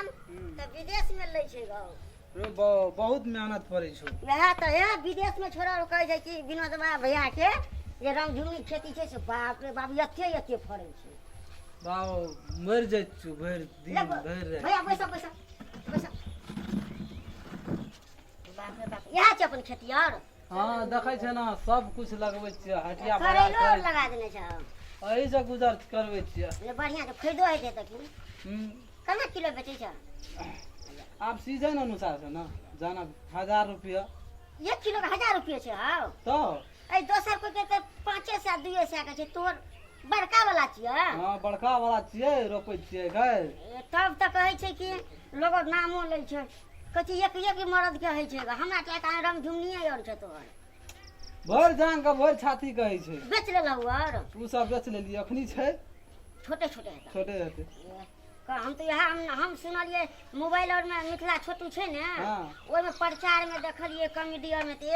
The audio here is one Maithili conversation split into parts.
धान तऽ विदेश में लै छै गौ। रो बहुत मेहनत पड़ै छौ। वएह तऽ हे विदेश में छोड़ा कहै छै कि विनोदबा भैया के जे रमझुमनी खेती छै से बाप रे बाप एते एते फड़ै छै। बाप मरि जाइ छौ भरि दिन ले भरि राति। भैया बैसा बैसा बैसा। बाप रे बाप इएह छै अपन खेती आर। हँ देखै छै ने सब कुछ लगबै छियै हटिया बाजार करैलो करै लगा देने छै। एहि से गुजर करबै छियै। ले बढ़िआँ छै फायदो हेतै तखन। हूँ। केना किलो बेचै छ? आब सीजन अनुसार छै ने जाना 1000 रुपया। 1 किलो के 1000 रुपये छै। हौ तऽ एहि दोसर कोइ के तऽ 500 200 के छै, तोहर बड़का वाला छियै। हँ बड़का वाला छियै, रोपै छियै गै। तब तऽ कहै छै कि लोग नामो लै छै, कहै छै एक एक मरद के होइ छै, हमरा तऽ एक रमझुमनिये आओर छै तोहर। भरि जान के भरि छाती कहै छै। बेच लेलहुँ आओर? ओ सब बेच लेलियै, अखनी छै छोटे छोटे हेतै। छोटे हेतै। हम तऽ इएह हम सुनलियै मोबाइल आरमे मिथिला छोटू छै ने, हँ। ओहिमे प्रचारमे देखलियै कॉमेडी आरमे तऽ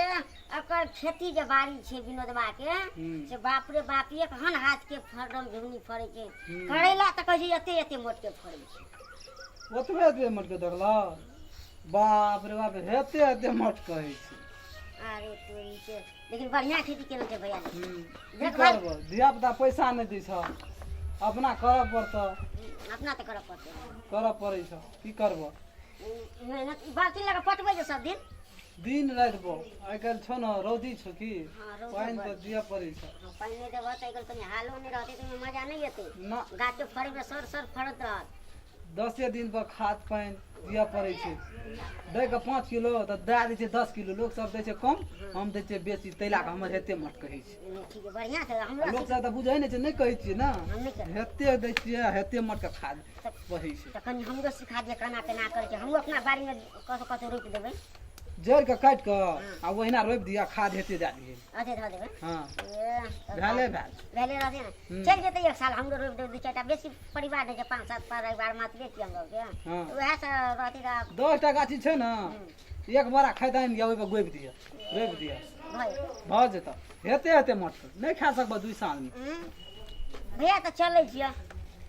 एकर खेती जे बाड़ी छै विनोदबा के से बाप रे बाप एक हन हाथ के फड़म झुगनी फड़ै छै। करैला तऽ कहै छै एते एते मोट के फड़ै छै। ओतबे एतबे मोट के देखलह? बाप रे बाप हेते हेते मोट कहै छै। अरे तोरी के, लेकिन बढ़िया खेती केने छै भैया। की देखभाल करबो, धिया पुता पैसा नहि दै छ, अपना करऽ पड़तऽ। अपना तऽ करऽ पड़तै। करऽ पड़ै छ, की करबो। मेहनत बाल्टी लऽ कऽ पटबै छै सब दिन दिन राति बो। आइ काल्हि छौ ने रौदी छौ की, हँ, रौदी पानि बड़। तऽ दिअ पड़ै छ। हँ, पानि नहि देबह तऽ आइ काल्हि कनि हालो नहि रहतै तऽ ओहिमे मजा नहि एतै। ना। गाछो फड़ैमे सर सर फड़ैत रहत। 10 दिन पर खाद पानि दिअ पड़ै छै। दै के 5 किलो तऽ दए दै छै 10 किलो। लोक सब दै छै कम, हम दै छियै बेसी, ताहि लए कऽ हमर हेते मट कहै छै। नहि, ठीक है, बढ़िआँ छै हमरो। लोक सब तऽ बुझै नहि छै, नहि कहै छियै ने। हम नहि कहै। हेते दै छियै, हेते मट के खाद बहै छै। तऽ कनि हमरो सिखा दिअ केना केना करै छै, हमहूँ अपना बाड़ीमे कतहु कतहु रोपि देबै। जड़ि के काटि कऽ आ ओहिना रोपि दिअ, खाद हेते दए दियै। अथे धऽ देबै। हँ। ए, तब भेले भेल। भेले रहतै ने, चलि जेतै एक साल हमरो रोपि देबै 2-4 टा। बेसी परिवार नहि छै, 5-7 परिवार मात्रे छियै हम सबके। हँ। तऽ उएह से रहतै तऽ 10 टा गाछी छै ने, एक बोरा खाद आनि दिअ, ओहिपर गोपि दिअ, रोपि दिअ। भऽ जेतै। भऽ जेतऽ, हेते हेते मटके नहि खा सकबऽ 2 सालमे। भैया तऽ चलै छियै।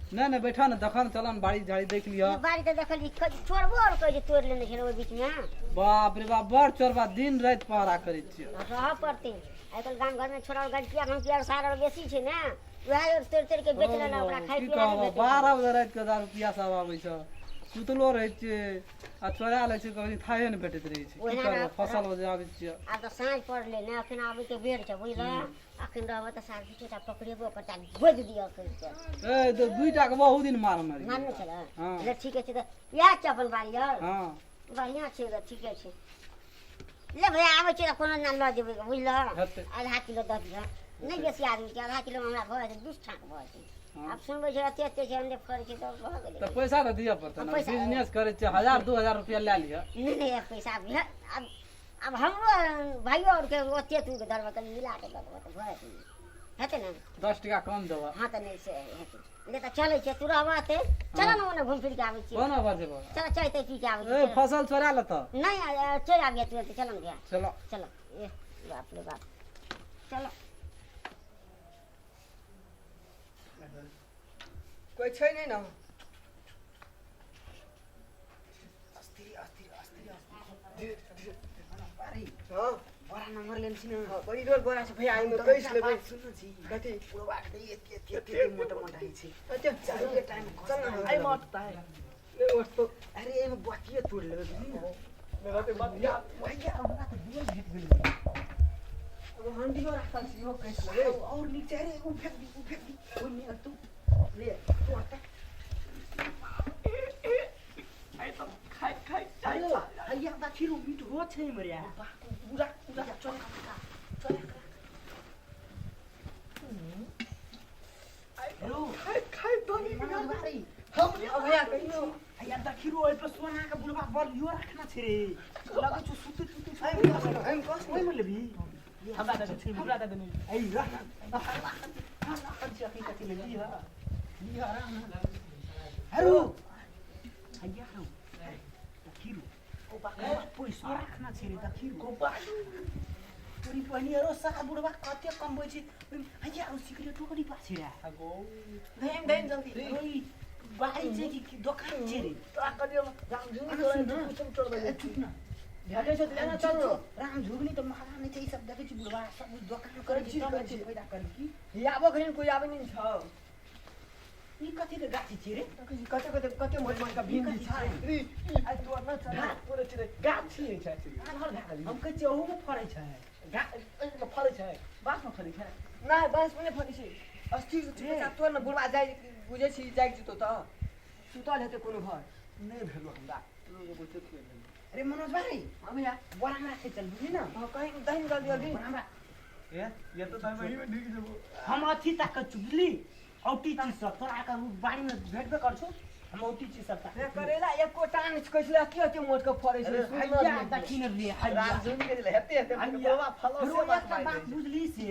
नहि नहि, बैठऽ ने, देखऽ ने, चलऽ ने, बाड़ी झाड़ी देख लिअ। बाड़ी तऽ देखलियै, चोरबो आर कहै छै तोड़ि लेने छै ओहि बीचमे। बाप रे बाप, बड़ चोरबा, दिन राति पहरा करै छियै। रहऽ पड़तै। आइ काल्हि गाम घरमे छोड़ा गलतिया घमकिया सार आर बेसी छै ने, वएह तोड़ि तोड़ि के बेच लेलक, ओकरा खाइ की पियै लए नहि कहबऽ, भेटै छै। 12 बजे राति के दारू पिया सब आबै छै, सुतलो रहै छियै आ चोरा लै छै, कखनी थाहे नहि भेटैत रहै छै। की ओहिना करबऽ, फसल जे आबै छियै। आब तऽ साँझ पड़लै ने, अखन आबैके बेर छै बुझलऽ। अखन रहबै तऽ साँझ 2 टा पकड़ेबो करता, गोदि दिअ कहि के। ए तऽ 2 टा के बहुत दिन मारने रहियै। मारने छलै? हँ। ले ठीके छै, तऽ इएह छै अपन बाड़ी आर। हँ। बढ़िआँ छै ग, ठीके छै। ले भैया आबै छै तऽ कोनो दिना लऽ जेबै ग, बुझलऽ। हेतै। आधा किलो दऽ दिहऽ, नहि बेसी आदमी छै, आधा किलो हमरा भऽ जेतै, 20 ठाक भऽ जेतै। हँ। आब सुनबै छै एते एते छै, अंडे फड़ै छै तऽ भऽ गेलै। तऽ पैसा तऽ दिअ पड़तै ने। पैसा- बिजनेस करै छियै, 1000 2000 रुपया लए लिअ। नहि नहि, पैसा आब आब हमरो भाइयो आरके ओते तू धरबै, कनि मिला कऽ दऽ देबै तऽ भऽ जेतै, हेतै ने? 10 टका कम देबऽ। हँ तऽ नहि से हेतै। ले तऽ चलै छियै, तू रहबह एतै, चल ने ओने घुमि फिर के आबै छियै। कोना बात जेबऽ? चल चाय ताय पी के आबै ए छियै। फसल चोरा लेतऽ। नहि, चलि आबियै तू एतै, चल ने भैया। चलो। चलो। ए बाप रे बाप, चलो। कोइ छै नहि ने? हँ। बड़ा नंबर लेने छी ने? हँ, बड़ी रोल बड़ा छै भैया, एहिमे कैस लेबै। सुन छी। कथी? बुढ़वा के तऽ एते एते एते मोटा मोटा होइ छै। अच्छा। चारिये टाइम। चल ने। एहि मटता है। नहि मटतौ। अरे एहिमे बतिये तोड़ि लेबै, बुझली ने? भैया। भैया, हमरा तऽ दुआर भेट गेलै। एगो हंडियो राखल छै, इहो कैस लेबै। और नीक छै। अरे ओ फेंक दी, ओ फेंक दी, ओहि मे तू ले तोड़ता। अरे हैया देखी रो, मीट हो छै मरिया पूरा पूरा। चल चल। हेलो। खाइ खाइ दही। मनोज भाई। हम भैया कहियो। हैया देखी रो, एहि पर सोना के बुढ़वा बलियो रखना छै रे, लगै छौ सुते सुते। एहिमे कस ने, एहिमे कस ने। ओहिमे लेबही? हमरा दे दे, हमरा दे दे। ऐ रह राखल छै अखनी, कथी ले लिह लिह आराम। हेरो हैया रो, देखी रो, ओ बाबा पैसो रखना छै रे। देखी रो तोरी बहिनी, अरो सार बुढ़वा कते कमबै छै। ओहिमे हैया रो, सिगरेटो के डिब्बा छै रे। धैन धैन जल्दी। ओइ बाड़ी छै कि दोकान छै रे? तोरा कहियो राम झुगनी तोरा कुछ चोर दे। चुप न। भेटै छै तऽ लेने चल न। राम झुगनी तऽ महगा नहि छै, ई सब देखै छी बुढ़वा सब दोकान करै छै तब करै छी। फायदा करी की। आबो घड़ी कोइ आबै नहि छौ। ई कथी के गाछी छै रे? देखै छी कते कते कते मोट मोट के भिंडी छै। रे आइ तोर न चल। तोरे छै गाछ नहि छै। आन्हर भए गेल। हम कहै छियै ओहू मे फड़ै छै। गाछ एहिमे फड़ै छै, बाँसमे फड़ै छै। नहि, बाँस मे नहि फड़ै छै। अस्थिर से चुपचाप तोर न बुढ़वा जाइ बुझै छी जागि जेतौ तऽ सुतल हेतै कोनो घर। नहि भेलो हमरा तोरो। अरे मनोज भाइ। हाँ भैया। बोरा मे राखै चल, बुझली न? हाँ, कहीं दही जल्दी जल्दी। बोरा मे। ए ये तो तमे ही में ढुकि जेबो। हम अथी ताकत छु, बुझली? औटी चीज सब तोरा के बाड़ी में भेटबे कर छु। हम औटी चीज सब ताकत। करेला एको टा नहि कहै छलै अति अति मोट के फड़ै छै। हैया देखी न रे हैया। राम झुगनी के हेते हेते बुढ़वा फलो से एकटा बात बुझली से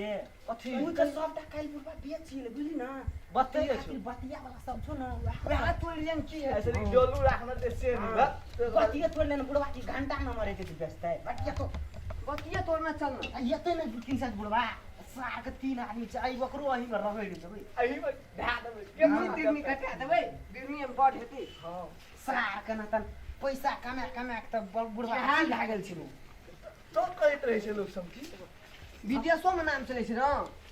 कथी? उ तऽ सबटा काल्हि बुढ़वा बेच गेलै, बुझली न? बतिये छौ। बतिया वाला सब छौ न। वएह तोड़ि लेन की है। ऐसे डोलू राखना ते से नहीं बस। बतिया तोड़ लेन बुढ़वा की घंटा न मरे के बेचतै बतिया तो। बतिया तोड़ना चल न। एतै ने तीन सात बुढ़वा सार के तीन आदमी छै। अइ ओकरो अही में रगड़ि देबै। अही में ढा देबै। बिरनी तिरनी कटा देबै, बिरनी में बड़ हेतै। हां सार के न तन पैसा कमा कमा के तऽ बुढ़वा हाल भए गेल छै। तो कहैत रहै छै लोक सब की विदेशो में नाम चलै छै न।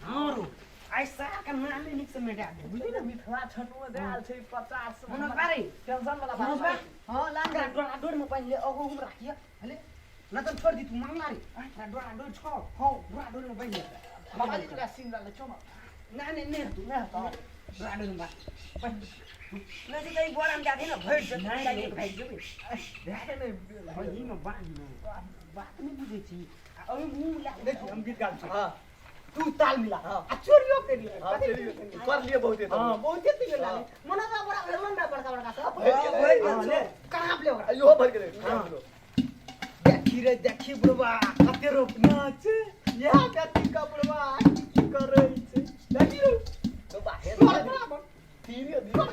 हां रो आइ सार के नामे नीक से मेटा दे, बुझली न? मिथिला छनुआ देल छै 50। मनोज भाइ, टेंशन वाला मनोज भाइ। हां लान डोरा डोर में पानि ले अगो हम राखिए हले न त छोड़ दी तू मांगला रे। डोरा डोर छौ। हां डोरा डोर में बान्हि ले। बाबाजी तोरा सीन डाले छौ न? ना नहीं नहीं तू ना डोरा डोर में बान्ह। नहीं तऽ ई बोरा में जाथे न भरि जेतै। नहीं, भागि जेबै। ध्यान नहीं वही में बान्ह न। बात नहीं बुझै छी। आ ओहि मुंह ला देख हम गीत गाबै छी। हां तू ताल मिला। हां आ चोरियो कर ले। हां चोरियो कर लिए बहुते। हां बहुते तू ला मनोज बड़ा भेलन ना बड़का बड़का सब भरि गेलै। कहाँ ले ओकरा? इहो भरि गेलै। देखी रे देखी बुढ़वा कते रोपना छै। इएह कथी का बुढ़वा की करै छै देखी रे तो बाहर धीरे धीरे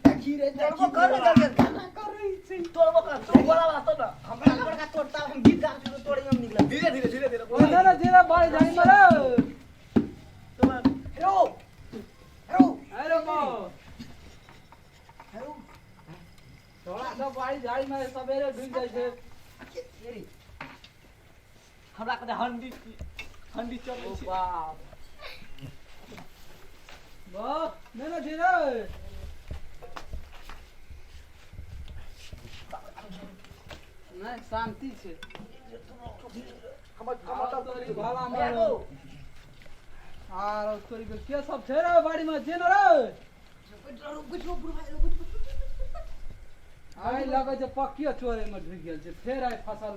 देखी रे देखी कर जल्दी गाना करै छै। तोड़बो कर तू बोला वाला तो ना। हमरा बड़का तोड़ता हम गीत गा के तोड़े हम निकला। धीरे धीरे धीरे धीरे। ना ना जीरा बाड़ी झाड़ी में रे। Hello hello. अरे बो हेलो। थोड़ा सब बाड़ी झाड़ी में सवेरे ढुक जाइ छै। हमरा कते हंडी हंडी चलै छै। बाप वाह नहीं ना जीरा नहीं शांति छै। हमर कमर तोरी भला में आर तोरी के के सब छै रे बाड़ी में जे न रे। आइ लगै छै पक्कियो चोरे में ढुकि गेल छै। फेर आइ फसल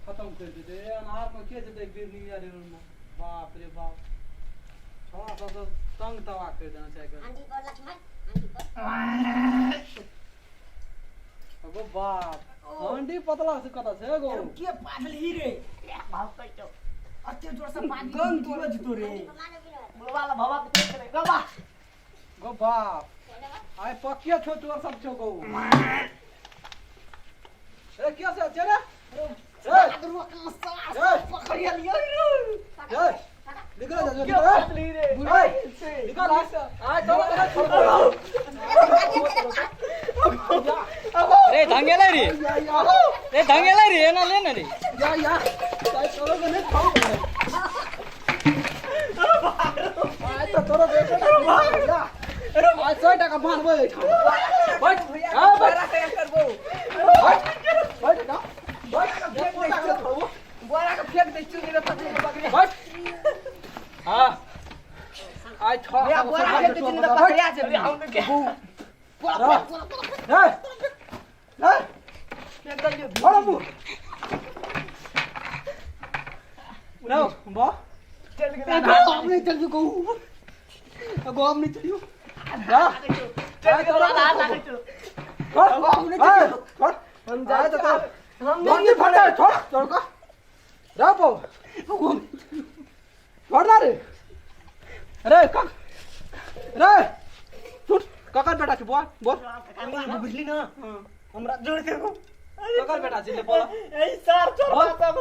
खत्म करि देतै। ए अन्हार में के जेतै बिरनी आर में? बाप रे बाप छोड़ा सब तऽ तंग तबाह करि देना छै आइ। आंधी पर लक्ष्मण आंधी पर। अगो बाप हंडी पतला से कतऽ छै एगो? के पागल ही रे भाव कहै छौ अते जोर से पानी गन तोड़े जतो रे। आंधी पर मानो विनोद। बुढ़वा ला भवा के चले बाबा। गो बाप आइ पक्कियो छौ चोर सब छौ गो। ए के से छै रे? ए पकड़िया लियो ए निकल जा के निकल पागल ही रे? निकल आ आ चलो चलो छोड़। रे धंगेलै रे रे धंगेलै रे एना ले न रे। या या चलो के नहीं खाओ। आइ तऽ तोरो बेटे आइ 100 टाका बान्हबै एहिठाम। बैठ भैया हाँ, बैठ। बोरा के करबो। बैठ बैठ ना बैठ बोरा के फेंक दै चुनी रे पकड़े पकड़े। बैठ। हाँ आइ छ भैया बोरा फेंक दै चुनी रे पकड़िया जेबी। हम के ए ए फेंक दलियो। बड़ा मुँह नो बा चल गेलै। हम नहीं चलियो कहू अगो हम नहीं चलियो। जा चल गेलै लागै छौ। छोड़ हम नहीं चलियो छोड़। हम जा जाइ तो हम नहीं नहीं फटा छोड़ छोड़ का जा पो छोड़ ना रे। अरे कक रे सुन ककर बेटा छी बोल बोल। बुझली न? हमरा जोर से ककर बेटा छी ले बोल। ए सार चोर बोल। सब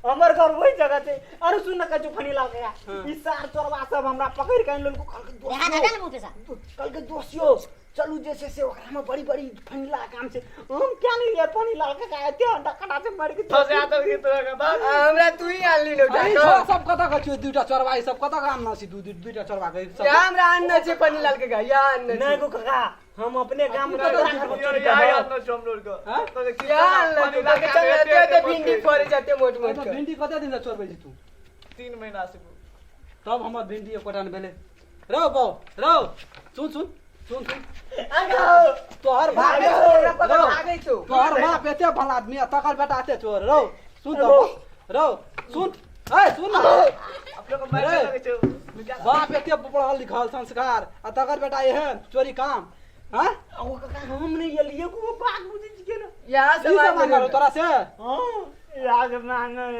हमर घर वही जगह छै। अरे सुन न कछु फनी लाल काका, ई सार चोरवा सब हमरा पकड़ के आनि लेलको। कहलकै देखा दोस्त दे ने मुँह के साथ। कहलकै दोस्त यौ चलू जे छै से ओकरा में बड़ी बड़ी फनीला काम छै। हम क्या नहीं लिया फनीलाल काका एते अंडा कटा छै मर के फंसा देलकै तोरा के बाप। हमरा तू ही आनली न उठा अरे कऽ। छोरा सब कतऽ के छियौ? दुइटा चोरबा ई सब कतऽ के आनना छी? दू दुइटा चोरबा के सब यहाँ हमरा आनना छै पनीलाल काका, यहाँ आनना नहीं छै। गो काका, हम अपने गाम में तू कतऽ तोरा छी? घर पर यो चोरी यहाँ करबो। आनना छौ हमरो के। हाँ? यहाँ आनना छै। काका चल एते एते भिंडी फरै छै एते मोट मोट तऽ के। भिंडी कते दिन से चोरबै छी तू? 3 महीना से। तब हमर भिंडी एकोटा नहि भेलै। रौ बौ रौ, सुन सुन सुन सुन, तोहर बाप रौ, भागै छौ। तोहर बाप एते भला आदमी आ तकर बेटा एते चोर। रौ सुन तऽ रौ सुन, ए सुन न। अपने को मारि लगै छौ। बाप एते पढ़ल लिखल संस्कार आ तकर बेटा एहन चोरी काम। हाँ ओ काका हम नहीं एलियै गो बात बुझै छियै ने। यहाँ ई से सब मांगल मांगल तोरा से? हाँ यहाँ से मांगल।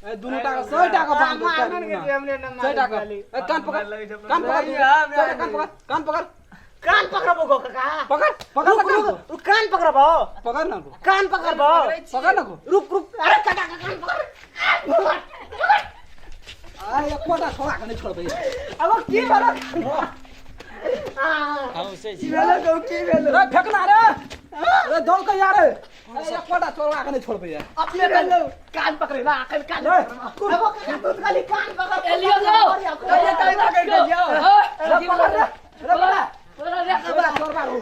ए दुनू टाका 100 टाका बांध दे। मांगल के जे हमरे न 100 टाका। मारे। ए कान पकड़, कान पकड़, नहीं, हमरा कान पकड़, कान पकड़, कान पकड़बो गो काका। पकड़ पकड़ रुक ना कान रुक को। रुक, कान पकड़बो। पकड़ ना को, कान पकड़बो। पकड़ ना को। रुक रुक, अरे काका का कान पकड़। आ एकोटा छोड़ा के नहीं छोड़बै। अब की भेलो? की भेलो गौ, की भेलो? रे फेकना रे, रे दौड़ के यार। ए एकोटा छोड़ा के नहीं छोड़बै यार। अपने भेलो कान पकड़े ला आखिर कान रे पकड़बो। अब काका तू खाली कान पकड़। एलियो गो। कहिया कान पकड़ के लियो? रे पकड़ रे, रे पकड़ रे, चोरबा रो।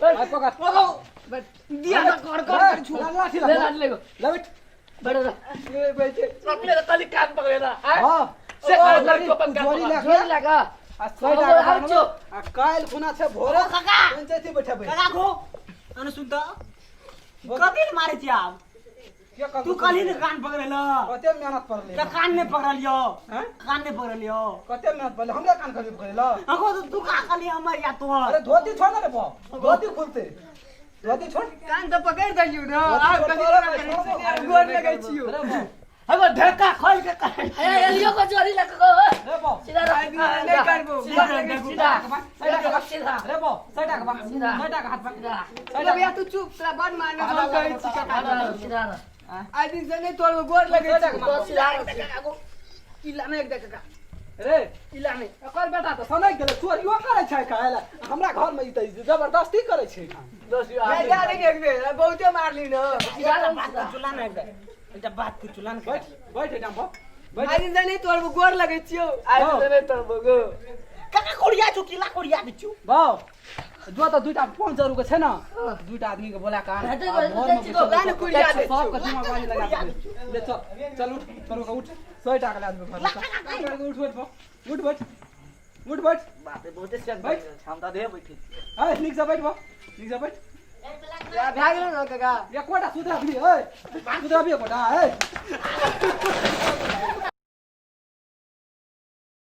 आ पकड़। दिया ना कर कर रे, ला लाठी ला। ले लाठी ले गो। ले बैठ। बैठो जा। ले बैठे। अपने के खाली कान पकड़ेला। हां से कान लड़की अपन कान जोरी पकड़। ला जोरी लगा। आ 100 टाका आब छौ। आ काल्हि खुना छै भोरे काका। पंचायती बैठेबै। काका गो अने सुन त कथी ले मारे छी आब? के कहलकौ? तू कहली ने कान पकड़ेला। कते मेहनत पड़लै? त कान नहीं पकड़लियो। हैं? कान नहीं पकड़लियो। कते मेहनत पड़लै? हमरे कान कभी पकड़ेला? अगो तो तू का कहली हमर या तोहर? अरे धोती छोड़ ना रे बा, धोती खुलते, धोती छोड़। कान तऽ पकड़ दैयौ न। आब कथी करै छी? गोर लगै छियौ। रे बा, अगो ढेका खोल के कह। ए एलियो को जोरी लगा गो। रे बा, सीधा रख। आइ दिन नहि करबो। सीधा गोर लगै छियौ। सीधा सीधा सीधा। रे बा, 100 टाका बा, सीधा। 100 टाका हाथ पकड़। सीधा सौ टाका। भैया तू चुप, तोरा बड़ मानब हम कहै छी काका। सीधा रख। आइ दिन से नहि तोड़बो, गोर लगै छियौ। बस सीधा रख। इला नहि एक दे काका, रे इला नहि। एकर बेटा तऽ सनकि गेलै, चोरियो करै छै काल्हि हमरा घर में। ई तऽ जबरदस्ती करै छै। नहि जा रे एक बेर, बहुते मारली न। सीधा रख। बात चुला ने एक एकटा बात के चुला ने। बैठ बैठ एठाम पर बैठ। आइ दिन से नहि तोड़बो, गोर लगै छियौ। आइ दिन से नहि तोड़बो गो। काका कोरिया छु किला कोरिया दिछु। बाउ जो तऽ दुइटा 500 के छै न, दुइटा आदमी के बोला के आन। हेतै आ गो, भोरमे जाइ छी गो। ला ने कुरिया दै छियौ। सबके जिम्मेवारी लगा देबै। ले चल चल उठ, चल उठ, 100 टाका लए देबै घर। चल उठ बैठ बा, उठ बैठ, उठ बैठ। बाप रे बहुते सेट बैठ। हम तऽ देह बैठे छी। ए नीक से बैठ बा, नीक से बैठ। या भए गेलो न काका। एकोटा सुधरबी, ए सुधरबी एकोटा। ए